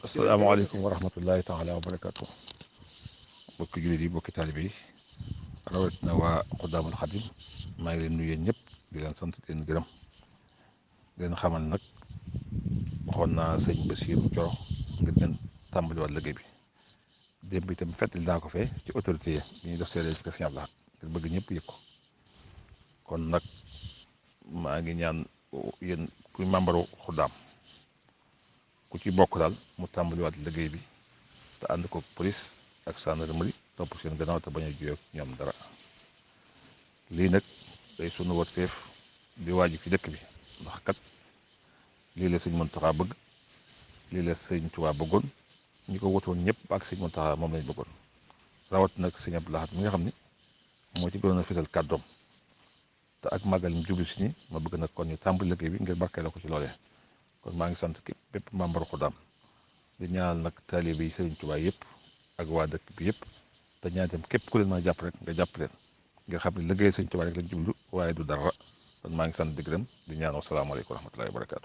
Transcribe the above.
asalaamaaleykum wa rahmatullahi taala wa barakaatu bokki jullit yi bokki taalibe yi rawatina waa Xudaamul Xadim maa ngi leen nuyu yéen ñëpp di leen sant di leen gërëm di leen xamal nag waxoon naa sëñ Basiiru Coro ngir ngeen tàmbaliwaat liggéey bi démb itam fàttali naa ko fee ci autorité yi bi ñuy def seede ci Sëñ Abdou Lahad ngir bëgg ñëpp yëg ko kon nag maa ngi ñaan yéen kuy membre Xudaam ku ci bokk daal mu tàmbaliwaat liggéey bi te ànd ko police ak gendarmerie topp seen gannaaw te bañ a juyoo ñoom dara lii nag day sunu warteef di waaju ci dëkk bi ndax kat lii la sëñ Muntaxa bëgg lii la sëñ Tuubaa bëggoon ñi ko wutoon ñëpp ak sëñ Muntaxa moom lañ bëggoon rawat nag sëñ Abdou Lahad mi nga xam ni moo ci gënoon a fësal kàddoom te ak màggal mi jublu si ni ma bëgg nag kon ñu tàmbali liggéey bi ngir barkeeloo ko ci loolee kon maa ngi sant képp bépp membre Xudaam di ñaanal nag taalibe yi sëriñ Tuubaa yëpp ak waa dëkk bi yëpp te ñaan itam képp ku leen mën a jàpp rek nga jàpp leen nga xam ne liggéey sëriñ Tuubaa rek lañ jublu waaye du dara kon maa ngi sant di gërëm di ñaan wasalaamaaleykum wa rahmatullahi wa barakaatu.